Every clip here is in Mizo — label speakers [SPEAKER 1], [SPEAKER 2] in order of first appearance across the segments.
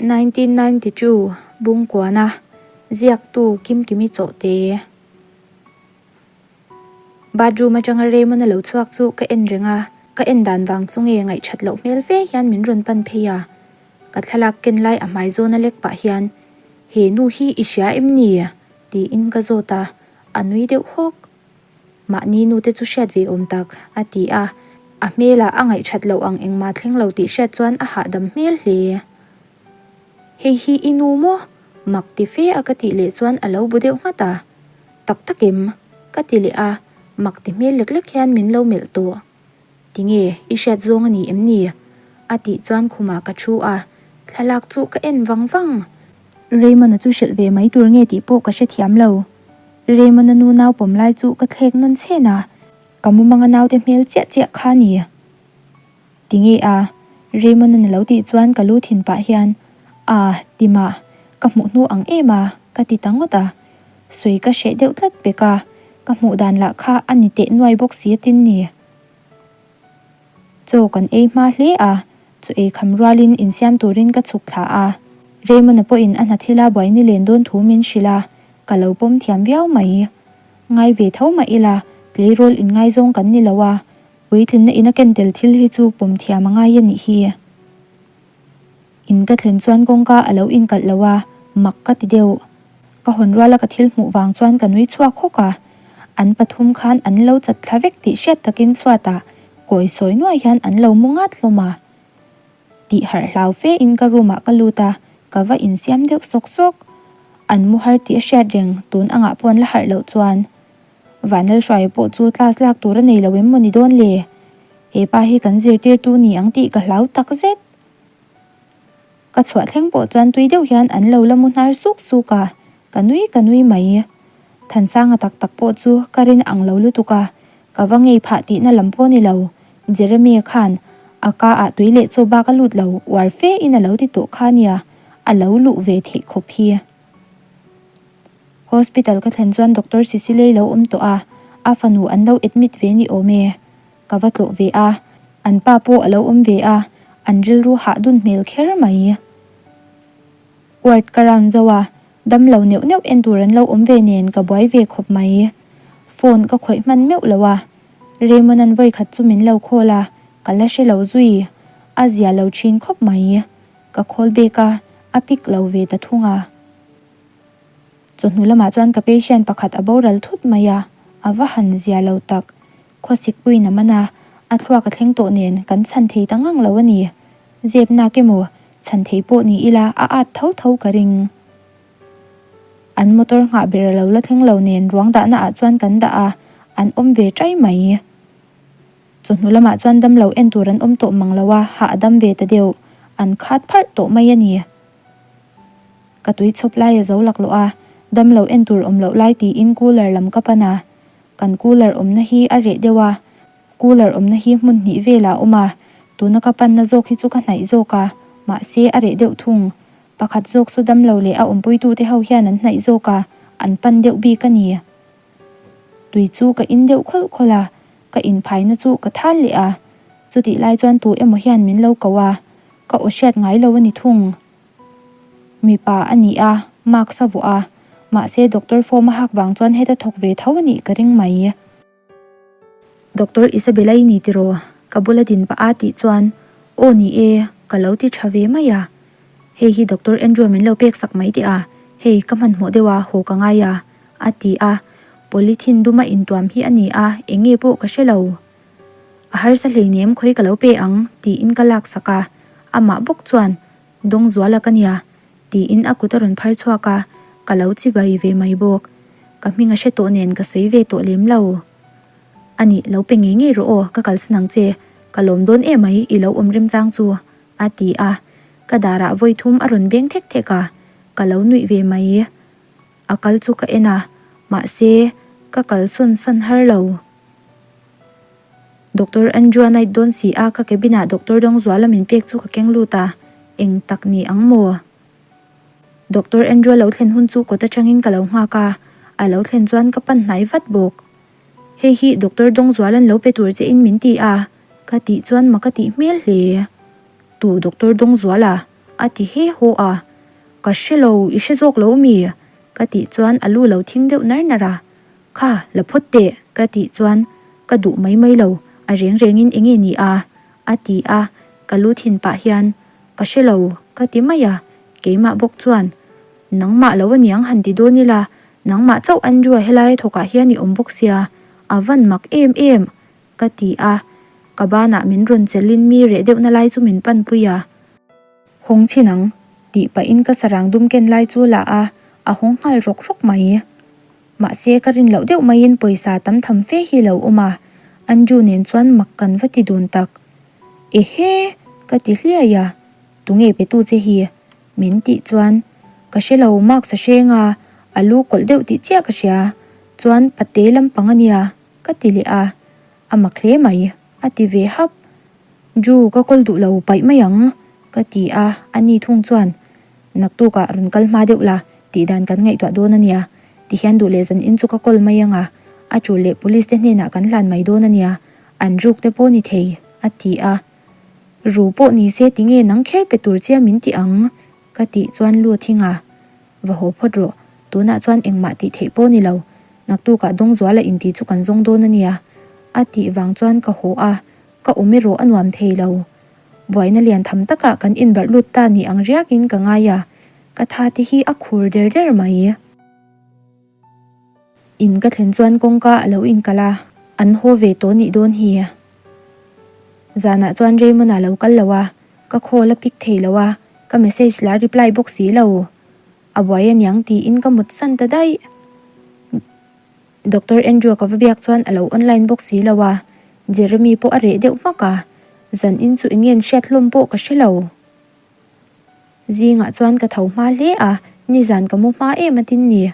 [SPEAKER 1] 1992, Bungkuana, Ziaktu Kimkimi Chawhte. Bathroom atanga Raymond-a lo chhuak chu ka en reng a, ka en dan vang chu nge ngaihthat loh hmel fe hian min rawn pan phei a. Ka thlalak ken lai a hmai zawn a lek pah hian, He nu hi i hria em ni? tiin ka zawt a, a nui deuh hawk. Mahni nu te chu hriat ve awm tak, a ti a. A hmelah a ngaihthat loh ang engmah thleng lo tih hriat chuan a hahdam hmel hle. Hei hi i nu maw? Mak ti fe a ka tih leh chuan a lo bu deuh nghat a. Tak tak em? Ka ti leh a, mak ti hmel lek lek hian min lo melh tawh. Tinge, i hriat zawng a ni em ni? A tih chuan khumah ka thu a, thlalak chu ka en vang vang. Raymond-a chu hrilh ve mai tur nge tih pawh ka hrethiam lo. Raymond-a nu nau pawm lai chu ka thlek nawn chhen a, ka mumanga naute hmel chiah chiah kha a ni. Tinge a? Raymond-a'n a lo tih chuan ka lu thin pah hian, A, Tima, ka hmuh hnu ang em a? ka ti ta ngawt a. Sawi ka hreh deuh tlat pek a, ka hmuh dan lah kha a ni teh nuai bawk si a tin ni. Chaw kan ei hma hle a, chaw ei kham rualin insiam turin ka chhuk thla a. Raymond-a pawhin a hna thila buai ni len dawn thu min hrilh a, ka lo pawm thiam viau mai. Ngai ve tho mah ila, tleirawl inngaizawng kan ni lo a, Puitlinna ina ken tel thil hi chu pawm thiam a ngai a nih hi. In ka thlen chuan kawngka a lo inkalh lo a, mak ka ti deuh. Ka hawn ruala ka thil hmuh vang chuan ka nui chhuak hawk a. An pathum khan an lo chat thla vek tih hriat takin chhuatah kawi sawi nuai hian an lo mu ngat hlawm a. Tih harh hlau fe in ka room ah ka lut a, ka va insiam deuh sawk sawk. An mu har tih a hriat reng tun angah pawh an la harh loh chuan. Vanlalhruaia pawh chu class lak tur a nei lo em maw ni dawn le? He pa hi kan zirtirtu ni ang tih ka hlau tak zet. Ka chhuah thleng pawh chuan tui deuh hian an lo la mu hnar suk suk a, ka nui ka nui mai. Thansanga tak tak pawh chu ka rin ang lo lutuk a, ka va ngei phah tihna lam pawh ni lo. Jeremia khan a ka ah tui leh chaw bak a lut lo uar fe in a lo ti tawh kha nia, a lo luh ve theih khawp hi. Hospital ka thlen chuan Doctor Sicilei lo awm tawh a, a fanu an lo admit ve ni awm e. Ka va tlawh ve a, an pa pawh a lo awm ve a, an rilru hah dun hmel kher mai. Ward ka round zo a, dam lo neuh neuh en tur an lo awm ve nen ka buai ve khawp mai. Phone ka khawih hman meuh lo a, Raymond-a'n vawi khat chu min lo call a, ka la hre lo zui. A zia lo thin khawp mai. Ka call back a, a pick lo ve ta thung a. Chawhnu lamah chuan ka patient pakhat a boral thut mai a, a va han zia lo tak. Khuasikpuiin a man a, a thluak a thleng tawh nen kan chhan thei ta ngang lo a ni. Zep nak emaw, chhan thei pawh ni ila a at tho tho ka ring. An motor nghah ber a lo la thleng lo nen ruang dahna ah chuan kan dah a, an awm ve ṭai mai. Chawhnu lamah chuan damlo en tur an awm tawh mang lo a, hah a dam ve ta deuh. An khat pharh tawh mai a ni. Ka tui chhawp lai a zo laklawh a, damlo en tur awm loh lai tiin cooler lam ka pan a, kan cooler awmna hi a reh deuh a, cooler awmna hi hmun hnih velah a awm a, tuna ka panna zawk hi chu ka hnaih zawk a, mahse a reh deuh thung. Pakhat zawk chu damlo leh a awmpuitute ho hian an hnaih zawk a, an pan deuh bik a ni. Tui chu ka in deuh khawlh khawlh a, ka inphaina chu ka thal leh a, chutih lai chuan tu emaw hian min lo ko a, ka aw hriat ngai lo a ni thung. Mipa a ni a, mask a vuah a, mahse doctor form a hak vang chuan heta thawk ve tho a nih ka ring mai. Doctor Isabella i ni tiraw? Ka bula din pah a tih chuan aw ni e, ka lo ti tha ve mai a. Hei hi Doctor Andrew min lo pek sak mai teh a, hei ka hmanhmawh deuh a, haw ka ngai a, a ti a. Polythene duma intuam hi a ni a, eng nge pawh ka hre lo. A harsa hleinem khawi ka lo pe ang, tiin ka lak sak a. Amah bawk chuan, Dawngzuala ka nia, tiin a kut a rawn phar chhuak a, ka lo chibai ve mai bawk. Ka hming a hre tawh nen ka sawi ve tawh lem lo. A nih, lo pe ngei ngei rawh aw, ka kalsan ang che, ka lawm dawn emai i lo awm remchang chu, a ti a. Ka darah vawi thum a rawn beng thek thek a, ka lo nuih ve mai. A kal chu ka en a, mahse, ka kalsawn san har lo. Doctor Andrew a night dawn si a, ka cabin ah Doctor Dawngzuala min pek chu ka keng lut a, eng tak ni ang maw? Doctor Andrew a lo thlen hun chu kawt atangin ka lo nghak a, a lo thlen chuan ka pan hnai vat bawk. Hei hi Doctor Dawngzuala'n lo pe tur che in min ti a, ka tih chuan mak a tih hmel hle. Tu Doctor Dawngzuala? A ti he haw a. Ka hre lo, i hre zawk lo mi? Ka tih chuan a lu lo thing deuh nar nar a. Kha, la phawt teh, ka tih chuan ka duh mai mai lo, a reng rengin eng nge ni a? A ti a, ka lu thin pah hian ka hre lo, ka ti mai a, keimah bawk chuan nangmah lo aniang han ti dawn ila, nangmah chauh Andrew-a helai thawkah hian i awm bawk sia, a van mak em em, ka ti a, ka banah min rawn chelhin mi reh deuhna lai chu min panpui a. Hawng chhin ang, tih pahin ka sarang dum ken lai chu la a, a hawng nghal rawk rawk mai. Mahse ka rin loh deuh maiin pawisa tam tham fe hi lo awm a, Andrew nen chuan mak kan va ti dun tak. Ehe! Ka ti hliai a, tunge petu che hi? Min tih chuan ka hre lo marks a hreng a, a lu kawlh deuh tih chiah ka hria, chuan pate lampang a nia ka ti leh a, a mak hle mai a ti ve hap. Drew ka kawl duh lo paih mai ang ka ti a, ani thung chuan Naktukah rawn kal hma deuh la tih dan kan ngaihtuah dawn a nia, tihian duh leh zan in chu ka kawl mai ang a, a tul leh police te hnenah kan hlan mai dawn a nia, an ruk te pawh ni thei a ti a. Ru pawh ni se tinge nang kher pe tur chia min ti ang ka tih chuan lu thing a, va haw phawt rawh, tunah chuan engmah tih theih pawh ni lo, naktukah Dawngzuala inti chu kan zawng dawn a nia a tih vang chuan ka haw a, Ka awm erawh a nuam thei lo. Buaina lian tham takah kan inbarh lut ta ni ang riakin ka ngai a, ka tha te hi a khur der der mai. In ka thlen chuan kawngka a lo inkalh a, an haw ve tawh nih dawn hi. Zanah chuan Raymond-a lo kal lo a, ka call a pick thei lo a, ka message la reply bawk si lo. A buai aniang tiin ka mutsan ta daih. Doctor Andrew ka va biak chuan a lo online bawk si lo a, Jeremy pawh a reh deuh hmak a, zan in chu eng nge an hriat hlawm pawh ka hre lo. Zingah chuan ka tho hma hle a, nizan ka mu hma em a tin ni.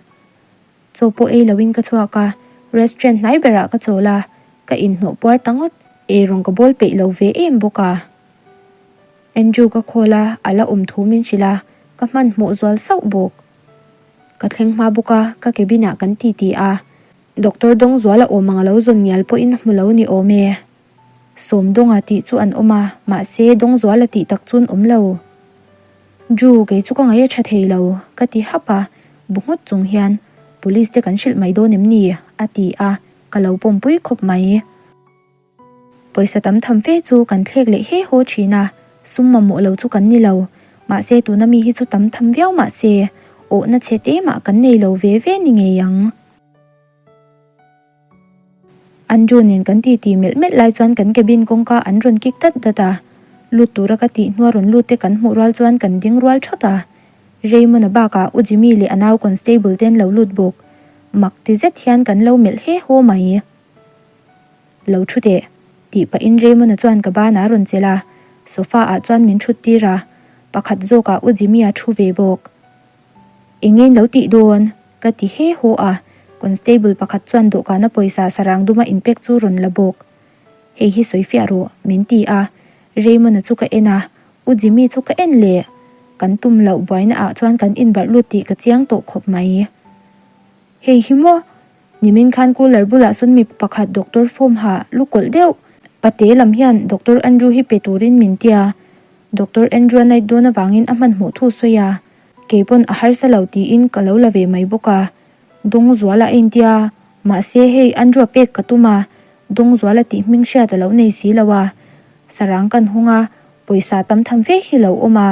[SPEAKER 1] Chaw pawh ei loin ka chhuak a, restaurant hnai berah ka chawl a, ka inhnawh puar ta ngawt, eirawng ka bawl peih lo ve em bawk a. Andrew ka call a, a la awm thu min hrilh a, ka hmanhmawh zual sauh bawk. Ka thleng hma bawk a, ka cabin ah kan ti ti a. Doctor Dawngzuala awm ang a lo zawn ngial pawhin a hmu lo ni awm e. Sawmdawnga tih chu an awm a, mahse Dawngzuala tih tak chu an awm lo. Drew, kei chu ka ngaih a tha thei lo, ka ti hap a, bu nghut chung hian, Police te kan hrilh mai dawn em ni? a ti a, ka lo pawmpui khawp mai. Pawisa tam tham fe chu kan thlek leh he haw thin a, sum mamawh lo chu kan ni lo. Mahse tuna mi hi chu tam tham viau mahse awhna chhe te mah kan nei lo ve ve ni ngei ang. Andrew nen kan titi melh melh lai chuan kan cabin kawngka an rawn kik dat dat a, lut tura ka tih hnua rawn lut te kan hmuh rual chuan kan ding rual thawt a. Raymond-a bakah U Jimmy leh a nau constable te an lo lut bawk. Mak ti zet hian kan lo melh he haw mai. Lo thu teh, tih pahin Raymond-a chuan ka banah a rawn chelh a, sofa ah chuan min thut tir a, pakhat zawkah U Jimmy-a thu ve bawk. Eng nge lo tih dawn? ka ti he haw a, constable pakhat chuan dawhkana pawisa sarang duma inpek chu rawn la bawk. Hei hi sawi fiah rawh, min ti a, Raymond-a chu ka en a, U Jimmy chu ka en leh. Kan tum loh buaina ah chuan kan inbarh lut tih ka chiang tawh khawp mai. Hei hi maw? Nimin khan cooler bulah sawn mi pakhat doctor form ha lu kawlh deuh. Pate lam hian Doctor Andrew hi pe turin min tia. Doctor Andrew a night dawn avangin a hmanhmawh thu sawi a. Kei pawn a harsa lo tiin ka lo la ve mai bawk a. Dawngzuala a intia. Mahse hei Andrew a pek ka tum a. Dawngzuala tih hming hriat a lo nei si lo a. Sarang kan hawng a, pawisa tam tham fe hi lo awm a.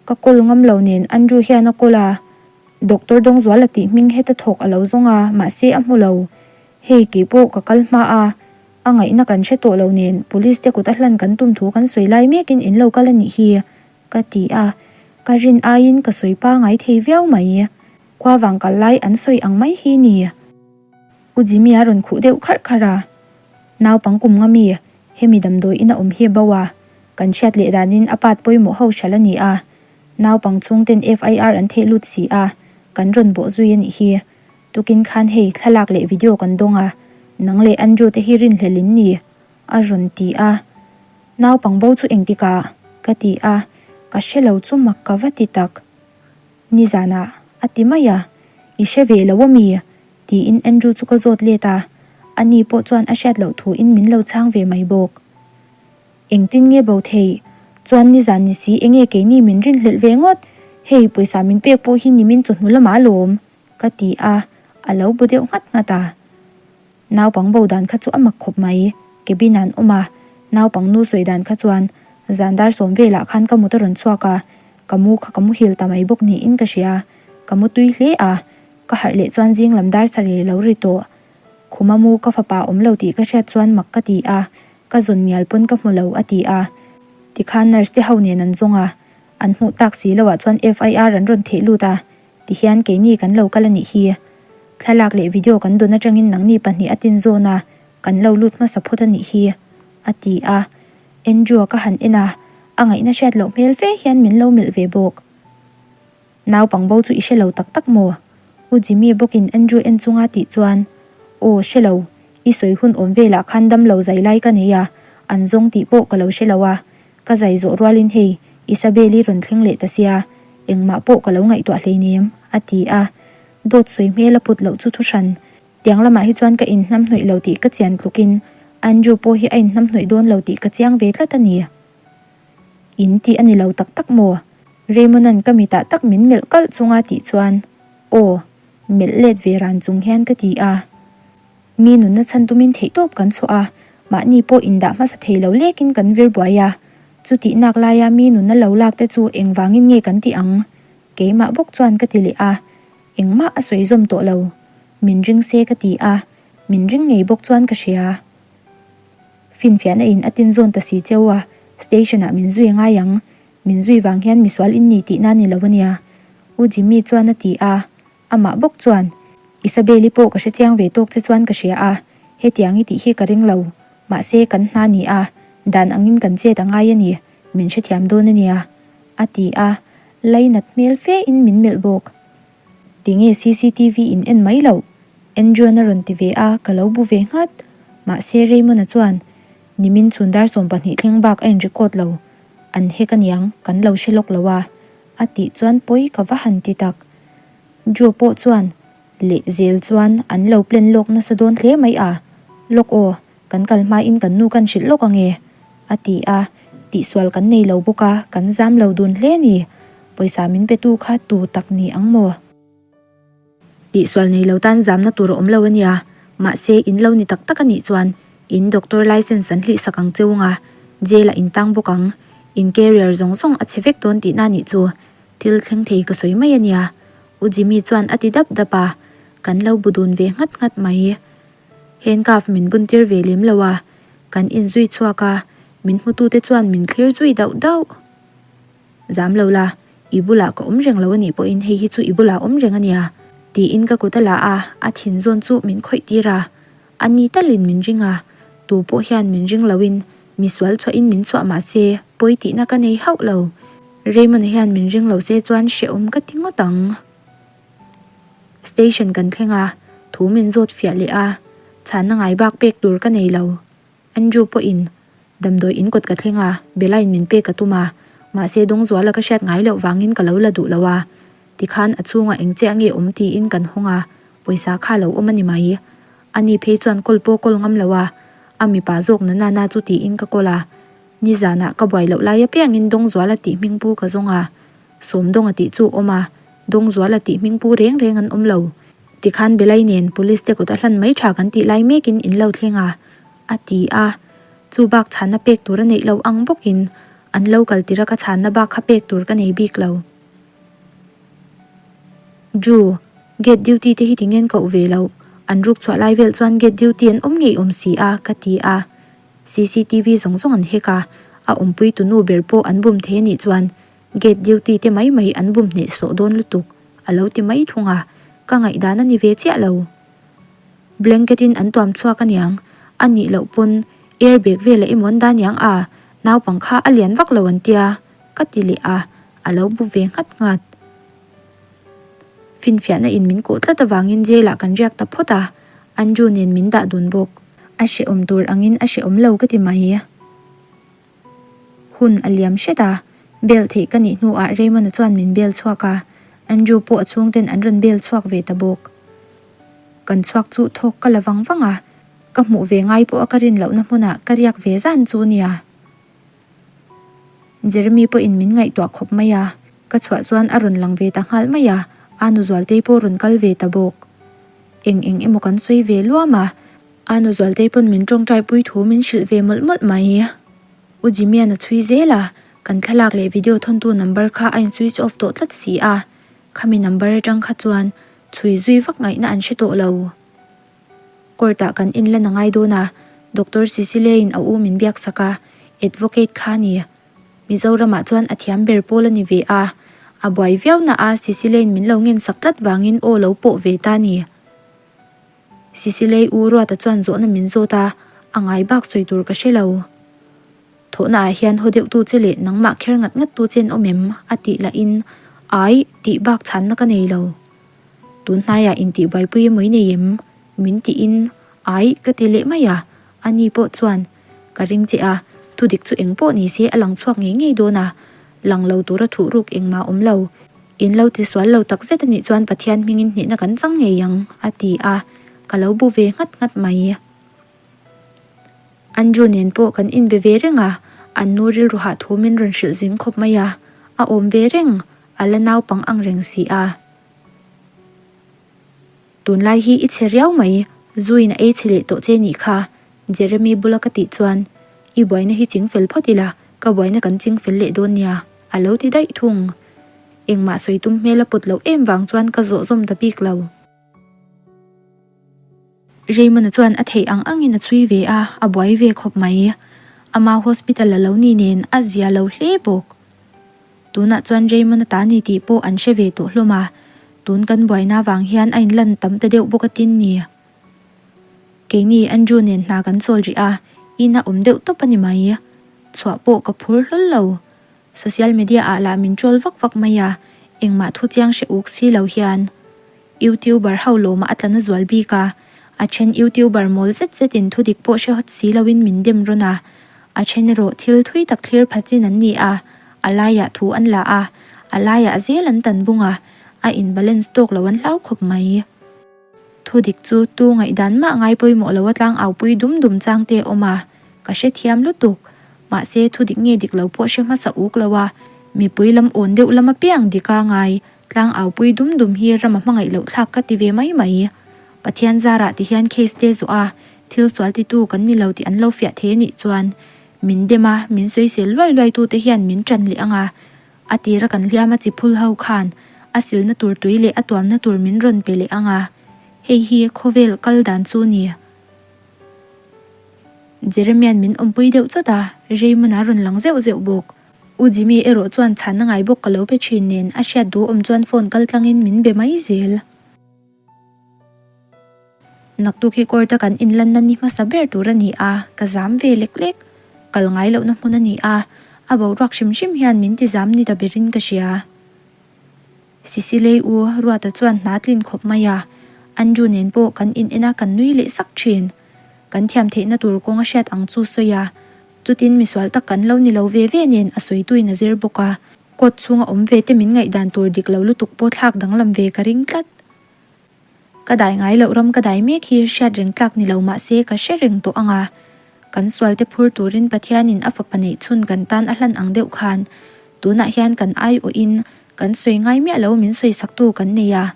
[SPEAKER 1] Ka call ngam lo nen Andrew hian a call a. Doctor Dawngzuala tih hming heta thawk a lo zawng a, mahse a hmu lo. Hei kei pawh ka kal hma a, a ngaihna kan hre tawh lo nen police te kut a hlan kan tum thu kan sawi lai mekin in lo kal a nih hi, ka ti a. Ka rin aiin ka sawi pangai thei viau mai. Khua vang kal lai an sawi ang mai hi ni. U Jimmy a rawn khuh deuh kharh kharh a. Naupang kum nga mi, hemi damdawi in a awm hi a bo a, kan hriat leh danin a part pawimawh ho hralh a ni a. Naupang chhungten FIR an theh lut si a, kan rawn bawh zui a nih hi. Tukin khan hei thlalak leh video kan dawng a, nang leh Andrew te hi rinhlelh in ni, a rawn ti a. Naupang bo chu engtikah? ka ti a, ka hre lo chu mak ka va ti tak. Nizanah, a ti mai a, I hre ve lo ami? tiin Andrew chu ka zawt let a, ani pawh chuan a hriat loh thuin min lo chhang ve mai bawk. Engtin nge bo thei? Chuan nizan ni si enge keini min rinhlelh ve ngawt? Hei pawisa min pek pawh hi nimin chawhnu lamah alawm ka ti a, a lo bu deuh nghat nghat a. Naupang bo dan kha chu a mak khawp mai, cabin ah an awm a, naupang nu sawi dan kha chuan zan dar sawm velah khan ka mut a rawn chhuak a, ka mu kha ka muhil ta mai bawk niin ka hria, ka mu tui hle a, ka harh leh chuan zing lam dar sarih lo ri tawh. Khuma mu ka fapa awm lo tih ka hriat chuan mak ka ti a, ka zawn ngial pawn ka hmu lo a ti a. Tikhan nurse te ho nen an zawng a, an hmuh tak si loh ah chuan FIR an rawn theh lut a, tihian keini kan lo kal a nih hi. Thlalak leh video kan dawn atangin nangni pahnih a tin zawn a, kan lo lut hmasa phawt a nih hi a ti a. Andrew-a ka han en a, a ngaihna hriat loh hmel fe hian min lo melh ve bawk. Naupang bo chu i hre lo tak tak maw? U Jimmy bawkin Andrew en chunga tih chuan, Aw, hre lo. I sawi hun awm velah khan dam lo zai lai ka nei a, an zawng tih pawh ka lo hre lo a. Ka zai zawh rualin hei, Isabel-i rawn thleng leh ta sia, engmah pawh ka lo ngaihtuah hleinem, a ti a. Dawt sawi hmel a put loh chu thu hran. Tiang lamah hi chuan ka inhnamhnawih lo tih ka chian tlukin Andrew pawh hi a inhnamhnawih dawn lo tih ka chiang ve tlat a ni. In tih a ni lo tak tak maw? Raymond-a'n ka mitah tak min melh kalh chunga tih chuan, Aw, melh let ve ran chung hian ka ti a. Mi nunna chhan tumin theihtawp kan chhuah a, mahni pawh indah hmasa thei lo lekin kan vir buai a. Chutih nak laia mi nunna lo lak te chu engvangin nge kan tih ang? Keimah bawk chuan ka ti leh a. Engmah a sawi zawm tawh lo. Min ring se ka ti a, min ring ngei bawk chuan ka hria. Finfiahna in a tin zawn ta si cheu a, station ah min zui ngai ang, min zui vang hian misual in ni tihna ni lo ania. U Jimmy chuan a ti a, amah bawk chuan, Isabel-i pawh ka hrechiang ve tawk che chuan ka hria a, hetiang i tih hi ka ring lo, mahse kan hna ni a, dan angin kan chet a ngai a ni, min hrethiam dawn ania, a ti a, lainat hmel fe in min melh bawk. Tinge cctv in en mai loh? Andrew-an a rawn ti ve a, ka lo bu ve nghat. Mahse Raymond-a chuan, Nimin chhun dar 12 thleng bak a in record lo. An hek aniang, kan lo hre lawk lo a. A tih chuan pawi ka va han ti tak. Drew pawh chuan, Leh zel chuan an lo plan lawk nasa dawn hle mai a. Lawk aw. Kan kal hmain kan nu kan hrilh lawk ange, a ti a, tihsual kan nei lo bawk a, kan zam lo dun hle ni. Pawisa min petu kha tu tak ni ang maw? Tihsual nei lo tan zamna tur a awm lo ania, mahse in lo ni tak tak a nih chuan in doctor licence an hlih sak ang cheu nga, jail ah in tang bawk ang, in carrier zawng zawng a chhe vek dawn tihna nih chu thil thleng thei ka sawi mai ania, U Jimmy chuan a ti dap dap a, kan lo bu dun ve nghat nghat mai. Handcuff min bun tir ve lem lo a, kan inzui chhuak a, min hmutute chuan min thlir zui dauh dauh. Zam lo la, i bulah ka awm reng lo a nih pawhin hei hi chu i bulah awm reng a nia, tiin ka kut a la a, a thin zawn chu min khawih tir a. A ni talin min ring a, tu pawh hian min ring loin misual chhuahin min chhuah mah se pawi tihna ka nei hauh lo. Raymond-a hian min ring lo se chuan hrehawm ka ti ngawt ang. Station kan thleng a, thu min zawt fiah leh a, chhanna ngai bak pek tur ka nei lo. Andrew pawhin damdawi in kawt ka thleng a, Bella-in min pek a tum a, mahse Dawngzuala ka hriat ngai loh vangin ka lo la duh lo a. Tikhan a chhungah eng chiah nge awm tiin kan hawng a, pawisa kha lo awm a ni mai. Ani phei chuan call pawh call ngam lo a, a mipa zawk na nana chu tiin ka call a. Nizanah ka buai loh lai apiangin Dawngzuala tih hming pu ka zawng a, Sawmdawnga tih chu awm a, Dawngzuala tih hming pu reng reng an awm lo. Tikhan Belai nen Police te kut a hlan mai tha kan tih lai mekin in lo thleng a, a ti a. Chu bak chhanna pek tur a neih loh ang bawkin an lo kal tir a ka chhanna bak kha pek tur ka nei bik lo. Drew, gate duty te hi tingen koh ve loh, an ruk chhuah lai vel chuan gate duty an awm ngei awm si a, ka ti a. Cctv zawng zawng an hek a, a awmpui tu nu ber pawh an bum thei a nih chuan Gate duty te mai mai an bum hneh sawh dawn lutuk, a lo ti mai thung a, ka ngaihdan a ni ve chiah lo. Blanket in an tuam chhuak aniang, a nih loh pawn air bag vel a emaw an dah aniang a, naupang kha a lian vak lo an tia, ka ti leh a, a lo bu ve nghat nghat. Finfiahna in min kawh tlat avangin jail ah kan riak ta phawt a, Andrew nen min dah dun bawk. A hrehawm tur angin a hrehawm lo ka ti mai. Hun a liam hret a, bel theih ka nih hnuah Raymond-a chuan min bel chhuak a, Andrew pawh a chhungten an rawn bel chhuak ve ta bawk. Kan chhuak chu thawk ka la vang vang a, ka hmuh ve ngai pawha ka rin lohna hmunah ka riak ve zan chu nia. Jeremy pawhin min ngaihtuah khawp mai a, ka chhuah chuan a rawn lang ve ta nghal mai a, a nu Zualtei pawh rawn kal ve ta bawk. Eng eng emaw kan sawi ve luam a, a nu Zualtei pawn min tawngtai pui thu min hrilh ve mawlh mawlh mai. U Jimmy-a'n a chhui zel a, kan thlalak leh video thawntu number kha a in switch off tawh tlat si a, khami number atang kha chuan chhui zui vak ngaihna an hre tawh lo. Court ah kan inlan a ngai dawn a, Doctor Cecilia-in a u min biak sak a, advocate kha a ni. Mizoramah chuan a thiam ber pawl a ni ve a, a buai viau na a Cecilia-in min lo ngen sak tlat vangin aw lo pawh ve ta a ni. Cecilia-i u Ruata chuan zawhna min zawt a, a ngai bak sawi tur ka hre lo. Thawhna ah hian haw deuh tu che leh nangmah kher ngat ngat tu che an awm em? a tih lahin, Ai, tih bak chhanna ka nei lo. Tun hnaiah intih buaipui emaw i nei em? Min tiin, Ai, ka ti leh mai a. Ani pawh chuan, Ka ring che a, thudik chu eng pawh ni se a lang chhuak ngei ngei dawn a. Lang lo tura thuh ruk engmah awm lo. In lo ti sual lo tak zet a nih chuan Pathian hmingin hnehna kan chang ngei ang, a ti a. Ka lo bu ve nghat nghat mai. Andrew nen pawh kan inbe ve reng a, an nu rilru hah thu min rawn hrilh zing khawp mai a, a awm ve reng, a la naupang ang reng si a. Tunlai hi i chhe riau mai, Zuiin a ei chhe leh tawh che nih kha, Jeremy bula ka tih chuan, I buaina hi ching fel phawt ila, ka buaina kan ching fel leh dawn nia, a lo ti daih thung. Engmah sawi tum hmel a put loh em vang chuan ka zawh zawm ta bik lo. Raymond-a chuan a theih ang angin a chhui ve a, a buai ve khawp mai. Ama hospital a lo ni nen a zia lo hle bawk. Tunah chuan Raymond-a ta ni tih pawh an hre ve tawh hlawm a, tun kan buaina vang hian a inlan tam ta deuh bawk a tin ni. Keini Andrew nen hna kan chawl rih a, in a awm deuh tawp a ni mai. Chhuah pawh ka phur hlawl lo. Social media ah lah min troll vak vak mai a, engmah thu chiang hre uk si lo hian. Youtuber ho lawmah a tla na zual bik a, a then youtuber mawl zet zet in thudik pawh hre hawt si loin min dem rawn a, a then erawh thil thui tak thlir pha chin an ni a, a laiah thu an la a, a laiah zel an tan bung a, a in balance tawk lo an hlau khawp mai. Thudik chu tu ngaihdan mah ngai pawimawh lo a tlang au pui dum dum chang te a awm a, ka hrethiam lutuk. Mahse thudik nge dik lo pawh hre hmasa uk lo a, mipui lam awn deuh lam apiang dika ngai Tlang au pui dum dum hi ram a hmangaih loh thlak ka ti ve mai mai. Pathian zarah ti hian case te zawh a, thil sual titu kan ni lo tih an lo fiah thei a nih chuan min dem a, min sawisel luai luai tute hian min tan leh ang a. A tira kan hliam a chi phul ho khan a silna tur tui leh a tuamna tur min rawn pe leh ang a. Hei hi khawvel kal dan chu ni. Jeremia'n min awmpui deuh chawt a, Raymond-a rawn lang zeuh zeuh bawk. U Jimmy erawh chuan chhanna ngai bawk ka lo pe thin nen a hriat duhawm chuan phone kal tlangin min be mai zel. Naktuk hi court a kan inlanna ni hmasa ber tur a ni a, ka zam ve lek lek. Kal ngai lohna hmun a ni a, a boruak hrim hrim hian min ti zam ni ta berin ka hria. Sicilei u Ruata chuan hna tlin khawp mai a, Andrew nen pawh kan in en a kan nui leh sak thin. Kan thiam theihna tur kawng a hriat ang chu sawi a, Chutin misual tak kan lo ni lo ve ve nen a sawituin a zir bawk a, court chhunga awm ve te min ngaihdan tur dik lo lutuk pawh thlak danglam ve ka ring tlat. Ka dai ngai loh ram ka dai mek hi hriat reng tlak ni lo mahse ka hre reng tawh ang a, kan sual te phur turin Pathianin a fapa neih chhun kan tan a hlan ang deuh khan tunah hian kan aiawhin kan sawi ngai miah lo min sawisaktu kan nei a,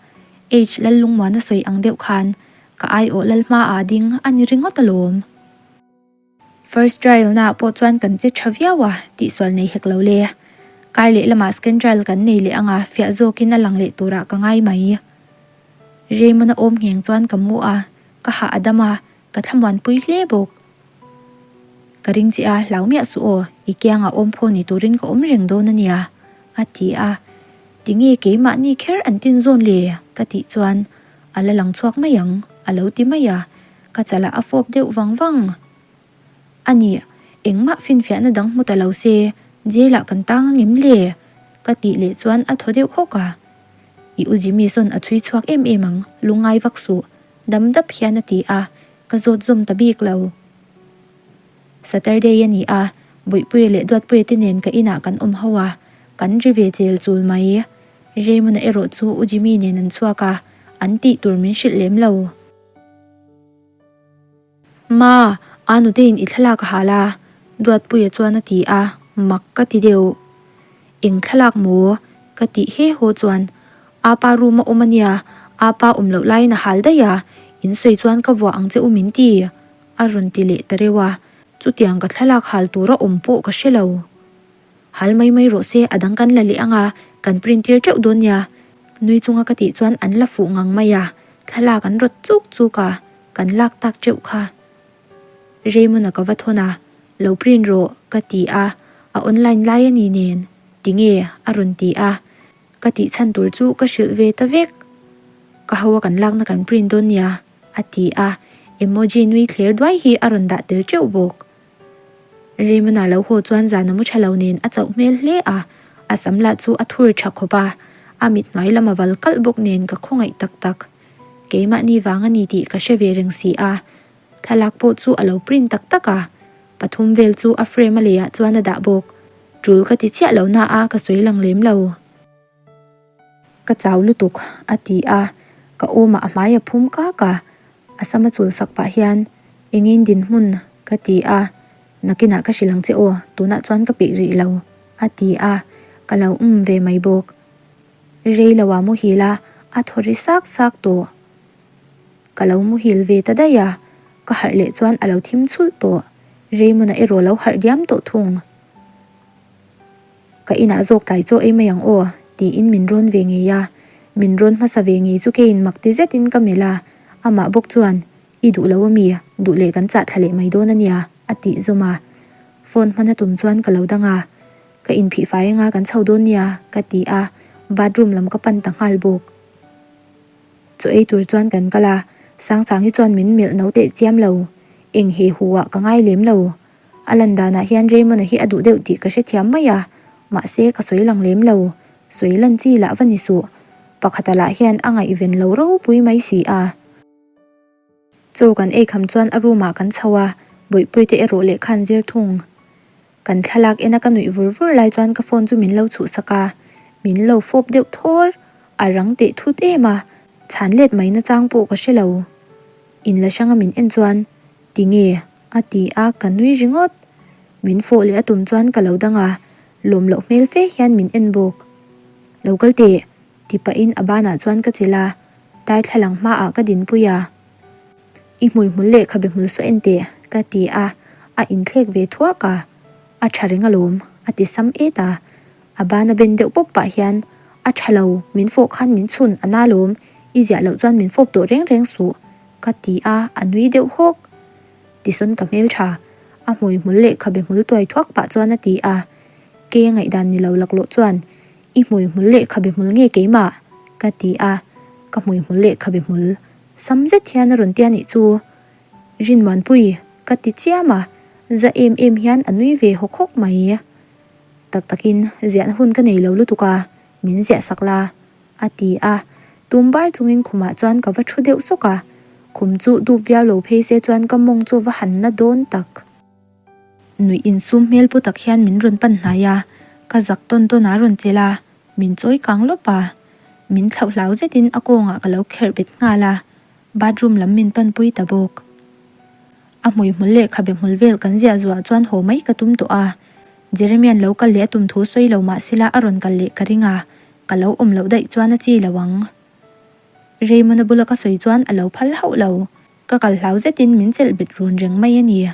[SPEAKER 1] H Lallungmuana sawi ang deuh khan ka aiawh Lalhmaah ding a ni ringawt alawm. First trial naah pawh chuan kan che tha viau a, tihsual nei hek lo le. Kar leh lamah second trial kan nei leh anga fiah zawkin a lang leh turah ka ngai mai. Raymond-a awm ngheng chuan ka mu a, ka hah a dam a, ka thlamuanpui hle bawk. Ka ring che a, hlau miah suh aw, i kiangah awm phaw ni turin ka awm reng dawn a nia, a ti a. Tinge keimahni kher an tin zawn le? ka tih chuan a la lang chhuak mai ang, a lo ti mai a. Ka chalah a fawp deuh vang vang. A ni, engmah finfiahna dang hmu ta lo se, jail ah kan tang angem le? Ka tih leh chuan a thaw deuh hawk a. I u Jimmy sawn a chhui chhuak em em ang, lungngai vak suh, dam dap hian a ti a, ka zawt zawm ta bik lo. Saturday a ni a, Bawihpuia leh Duatpuia te nen ka inah kan awm ho a, kan ri ve chel chul mai. Raymond-a erawh chu u Jimmy nen an chhuak a, an tih tur min hrilh lem lo. Ma, a nutein i thlalak a hal a, Duatpuia chuan a ti a, mak ka ti deuh. Eng thlalak maw? Ka tih he haw chuan Apa room a awm a nia, Apa awm loh laiin a hal daih a, in sawi chuan ka vuah ang che u min ti, a rawn ti leh ta reuh a, chutiang ka thlalak hal tur a awm pawh ka hre lo. Hal mai mai rawh se, a dang kan la leh ang a, kan print tir teuh dawn nia, nui chunga ka tih chuan an la fuh ngang mai a, thlalak an rawt chuk chuk a, kan lak tak teuh kha. Raymond-a ka va thawn a, Lo print rawh, ka ti a, a online lai a ni nen, tinge? a rawn ti a, ka tih chhan tur chu ka hrilh ve ta vek. Ka ho a kan lakna kan print dawn nia, a ti a, emoji nui thler duai hi a rawn dah tel teuh bawk. Raymond-a lo haw chuan zan a mu tha lo nen a chauh hmel hle a, a sam lah chu a thur tha khawp a, a mit hnuai lam a val kalh bawk nen ka khawngaih tak tak. Keimahni vang a ni tih ka hre ve reng si a, thlalak pawh chu a lo print tak tak a, pathum vel chu a frame a leiah chuan a dah bawk. Tul ka ti chiah lo na a ka sawi lang lem lo. Ka chau lutuk, a ti a, ka awmah a hmai a phum kak a, a sam a chul sak pah hian, Engin dinhmun? ka ti a, Nakinah ka hrilh ang che aw, tunah chuan ka peih rih lo, a ti a, ka lo um ve mai bawk. Rei lo ah muhil a, a thaw ri sak sak tawh. Ka lo muhil ve ta daih a, ka harh leh chuan a lo thim chhulh tawh. Raymond-a erawh lo harh diam tawh thung. Ka inah zawk tlai chaw ei mai ang aw, tiin min rawn ve ngei a. Min rawn hmasa ve ngei chu keiin mak ti zetin ka melh a, amah bawk chuan, I duh lo ami? Duh leh kan chah thla leh mai dawn a nia, a tih zawm a. Phone hman a tum chuan ka lo dang a. Ka inphih fai anga kan chho dawn nia, ka ti a, bathroom lam ka pan ta nghal bawk. Chaw ei tur chuan kan kal a, Sangsangi chuan min melh no teh chiam lo. Eng he hu ah ka ngai lem lo. A lan danah hian Raymond-a hi a duh deuh tih ka hrethiam mai a, mahse ka sawi lang lem lo. Sawi lan chi lah va ni suh. Pakhata lah hian a ngaihven lo ropui mai si a. Chaw kan ei kham chuan a room ah kan chho a, Bawihpuii te erawh lehkha an zir thung. Kan thlalak ena ka nuih vur vur lai chuan ka phone chu min lo chhuhsak a, min lo fawp deuh thawr, a rang teh thut em a, chhan let mai nachang pawh ka hre lo. In la hranga min en chuan, Tinge? a ti a, ka nui ringawt. Min fawh leh a tum chuan ka lo dang a, lawm loh hmel fe hian min en bawk. Lo kal teh, ti pahin a banah chuan ka chelh a, darthlalang hmaah ka dinpui a. I hmuihmul leh khabe hmul saw en teh, ka ti a, a inthlek ve thuak a. A tha reng alawm, a ti sam et a. A bana ben deuh pawp pah hian, A tha lo, min fawh khan min chhun a na lawm, i ziah loh chuan min fawp tawh reng reng suh, ka ti a, a nui deuh hawk. Tisawn ka hmel tha, a hmuihmul leh khabe hmul tuai thuak pah chuan a ti a. Kei a ngaihdan ni lo laklawh chuan, I hmui hmul leh khabe hmul nge keimah? ka ti a, ka hmui hmul leh khabe hmul sam zet hian a rawn tia nih chu. Rinmuanpui, ka ti chiam a, za em em hian a nui ve hawk hawk mai. Tak takin ziahna hun ka nei lo lutuk a, min ziah sak la, a ti a, tum bar chungin khumah chuan ka va thu deuh sawk a, khum chu dup viau lo phei se chuan ka mawng chu va han na dawn tak. Nuih insum hmel pu tak hian min rawn pan hnai a, ka zak tawn tawn a rawn chelh a, min chawi kang lawp a. Min thlauh hlau zetin a kawngah ka lo kherh bet nghal a, bathroom lam min panpui ta bawk. A hmuihmul leh khabe hmul vel kan ziah zuah chuan haw mai ka tum tawh a, Jeremian lo kal leh a tum thu sawi lo mah sela a rawn kal leh ka ring a, ka lo awm loh daih chuan a chi lo ang. Raymond-a bula ka sawi chuan a lo phal hauh lo. Ka kal hlau zetin min chelh bet run reng mai a ni.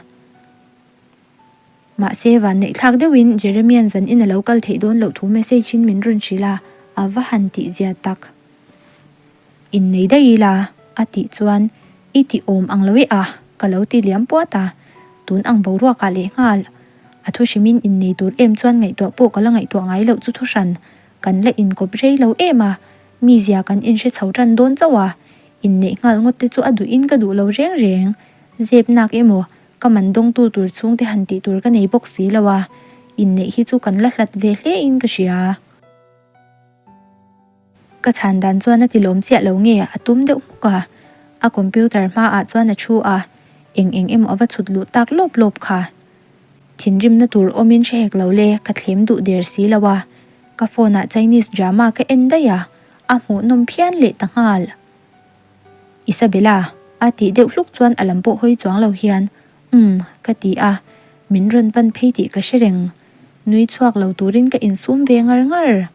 [SPEAKER 1] Mahse, vanneih thlak deuhin Jeremian zan in a lo kal theih dawn loh thu message in min rawn hrilh a, a va han tih zia tak. Innei daih ila, a tih chuan i ti awm ang lo e a, ka lo ti liam puat a, tun ang boruakah lehnghal. A thu hrimin innei tur em chuan ngaihtuah pawh ka la ngaihtuah ngai loh chu thuhran kan la inkawp rei lo em a, mizia kan inhre chho tan dawn chauh a, Inneih nghal ngawt te chu a duhin ka duh lo reng reng. Zep nak emaw, ka man dawngtu tur chhungte han tih tur ka nei bawk si lo a, inneih hi chu kan la hlat ve hle in ka hria. Ka chhan dan chuan a ti lawm chiah lo nge a tum deuh hmuk a, a computer hmaah chuan a thu a, eng eng emaw a va chhut luh tak lawp lawp kha. Thinrimna tur awmin hre hek lo le, ka thlem duh der si lo a, ka phone ah Chinese drama ka en daih a, A hmuhnawm phian leh ta nghal. Isabella, a tih deuh hluk chuan a lam pawh hawi chuang lo hian, Umm, ka ti a, min rawn pan phei tih ka hre reng. Nui chhuak lo turin ka insum ve ngar ngar.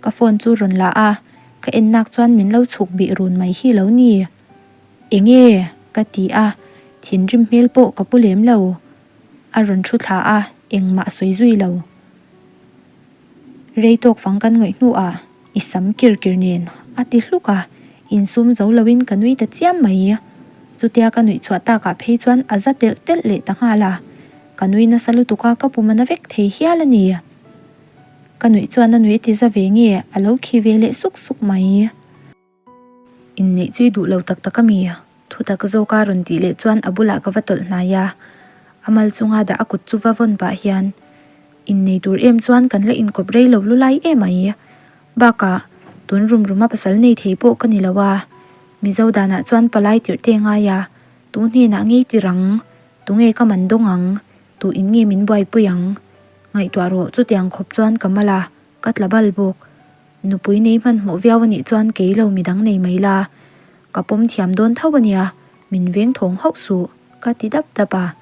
[SPEAKER 1] Ka phone chu rawn la a, ka en nak chuan min lo chhuk bih run mai hi lo ni. Enge? ka ti a, thinrim hmel pawh ka pu lem lo. A rawn thu thla a, engmah sawi zui lo. Rei tawk fang kan ngawih hnuah i sam kir kir nen a ti hluk a, insum zo loin ka nui ta chiam mai. Chutia ka nuih chhuah takah phei chuan a za telh telh leh ta nghal a, ka nui nasa lutuk a ka pum a na vek thei hial a ni. Ka nuih chuan a nuih a ti za ve nge a lo khi ve leh suk suk mai. Inneih chu i duh lo tak tak a mi? Thutak zawka rawn tih leh chuan a bulah ka va tawlh hnai a, a mal chunga dah a kut chu va vawn pah hian, Innei tur em chuan kan la inkawp rei lo lulai em ai. Bakah, tun rum ruma pasal nei thei pawh ka ni lo a, Mizo danah chuan palai tirh te ngai a, tu hnenah ngei tir ang, tunge ka man dawng ang, tu in nge min buaipui ang? Ngaihtuah rawh chutiang khawp chuan ka mal a, ka tla bal bawk. Nupui nei hmanhmawh viau a nih chuan kei lo midang nei mai la, ka pawm thiam dawn tho a nia, min veng thawng hauh suh, ka ti dap dap a.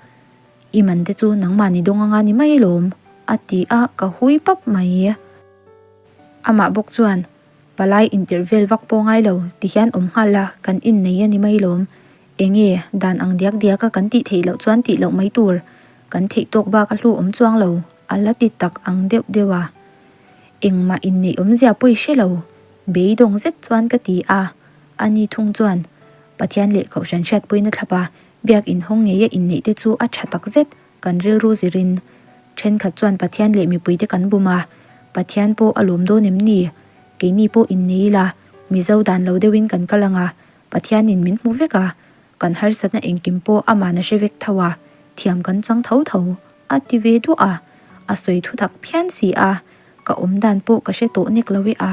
[SPEAKER 1] I man te chu nangmah ni dawng anga ni mai alawm, a ti a, ka hui pap mai. Amah bawk chuan, Palai intirh vel vak pawh ngai lo, ti hian awm nghal la, kan innei a ni mai alawm. Enge, dan ang diak diak a kan tih theih loh chuan tih loh mai tur, kan theih tawk bak a hlu awm chuang lo, a la ti tak ang deuh deuh a. Engmah inneih awmzia pawi hre lo, beidawng zet chuan ka ti a. Ani thung chuan, Pathian leh Kohhran hriatpuina thlap a, biak inhawng ngeia inneih te chu a tha tak zet, kan rilru zirin. Thenkhat chuan Pathian leh mipuite kan bum a, Pathian pawh a lawm dawn em ni? Keini pawh innei ila, Mizo dan lo deuhin kan kal ang a, Pathianin min hmu vek a, kan harsatna engkim pawh aman a hre vek tho a, thiam kan chang tho tho. A ti ve duah a, a sawi thu tak phian si a, ka awm dan pawh ka hre tawh nek lo e a.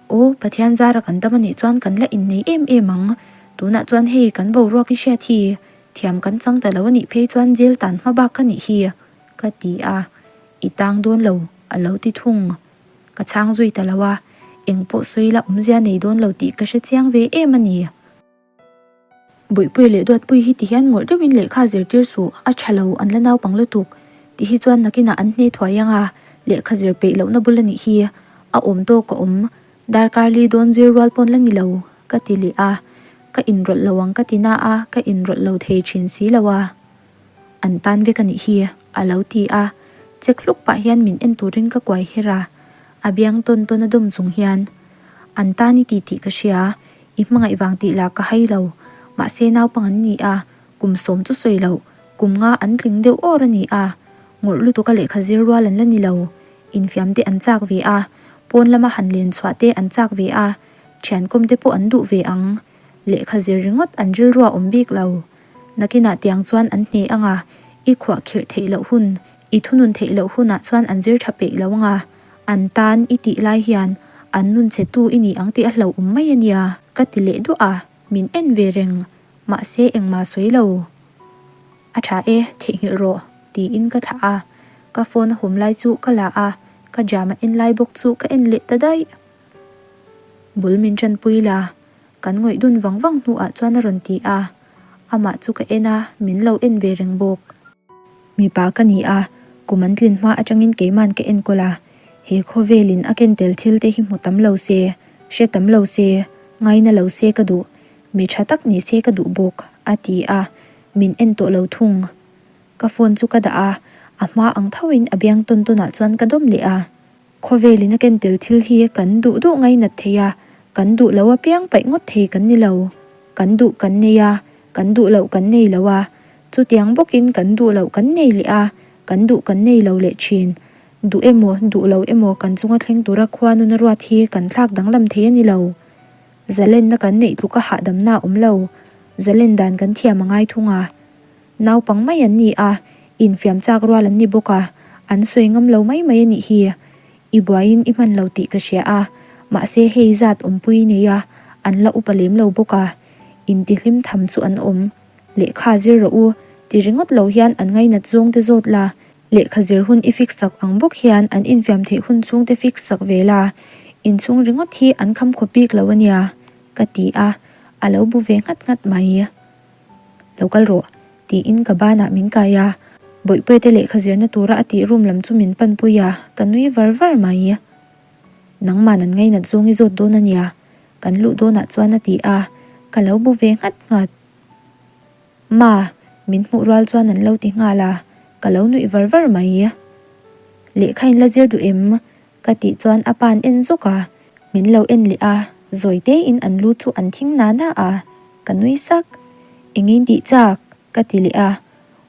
[SPEAKER 1] Aw, Pathian zara kan dam a nih chuan kan la innei em em ang, tunah chuan hei kan boruak i hriat hi, thiam kan chang ta lo a nih phei chuan jail tan hma bak ka nih hi, ka ti a, i tang dawn lo, a lo ti thung. Ka chhang zui ta lo a, eng pawh sawi la awmzia nei dawn lo tih ka hre chiang ve em a ni. Buihpui leh Duatpui hi ti hian ngawrh deuhin lehkha zirtir suh, a tha lo, an la naupang lutuk tih hi chuan nakinah an hne thuai ang a, lehkha zir peih lohna bul a nih hi, a awm tawk a awm, darkar li dawn zir rual pawn la ni lo, ka ti leh a, ka inrawlh lo ang ka ti na a, ka inrawlh lo thei thin si lo a. An tan vek a nih hi, a lo ti a, chek hluk pah hian min en turin ka kuai her a, a biang tawn tawn a dawm chung hian, An tan i ti tih ka hria, i hmangaih vang tih lah ka hai lo, mahse naupang an ni a, kum sawm chu sawi loh, kum nga an tling deuh awr a ni a, ngawrh lutuk a lehkha zir rual an la ni lo, infiam te an chak ve a, pawn lama han len chhuah te an chak ve a, thiankawm te pawh an duh ve ang, lehkha zir ringawt an rilru a awm bik lo. Nakinah tiang chuan an hne ang a, i khuah khirh theih loh hun, i thunun theih loh hunah chuan an zir tha peih lo ang a, an tan i tih lai hian an nun che tu i ni ang tih a hlauhawm mai a nia, ka ti leh duah a, min en ve reng, mahse engmah sawi lo. A tha e, theihnghilh rawh, tiin ka thlah a, ka phone a hum lai chu ka la a, ka jam a en lai bawk chu ka en leh ta daih. Bul min tanpui la, Kan ngawih dun vang vang hnuah chuan a rawn ti a, amah chu ka en a, min lo en ve reng bawk. Mipa ka ni a, kum an tlin hma atangin keiman ka enkawl a, he khawvelin a ken tel thil te hi hmu tam lo se, hre tam lo se, ngaina lo se ka duh, mi tha tak ni se ka duh bawk, a ti a, min en tawh lo thung. Ka phone chu ka dah a, a hma ang thoin a biang tawn tawnah chuan ka dawm leh a. Khawvelin a ken tel thil hi kan duh duh ngainat thei a, kan duh lo apiang paih ngawt thei kan ni lo. Kan duh kan nei a, kan duh loh kan nei lo a, chutiang bawkin kan duh loh kan nei leh a, kan duh kan nei lo leh thin. Duh emaw, duh lo emaw kan chunga thleng tura khua nuna ruat hi kan thlak danglam thei a ni lo. Zalenna kan neih tluka hahdamna a awm lo. Zalen dan kan thiam a ngai thung a. Naupang mai an ni a, infiam chak rual an ni bawk a, an sawi ngam lo mai mai a nih hi. I buaiin i hman lo tih ka hria a, mahse hei zat awmpui nei a, an la upa lem lo bawk a, intihlim tham chu an awm. Lehkha zir rawh u, ti ringawt lo hian an ngainat zawng te zawt la, lehkha zir hun i fix sak ang bawk hian an infiam theih hun chhung te fix sak ve la, inchhung ringawt hi an kham khawp bik lo a nia, ka ti a, a lo bu ve nghat nghat mai. Lo kal rawh, tiin ka banah min kai a. Bawihpuiate lehkha zirna tura a tih room lam chu min panpui a, ka nui var var mai. Nangman an ngainat zawng i zawt dawn a nia, kan luh dawnah chuan a ti a, ka lo bu ve nghat nghat. Ma, min hmuh rual chuan an lo ti nghal a, ka lo nuih var var mai. Lehkha in la zir duh em? Ka tih chuan a pa'n en zawk a, min lo en leh a, zawi tein an lu chu an thing na na a, ka nui sak. Engin tih chak? Ka ti leh a,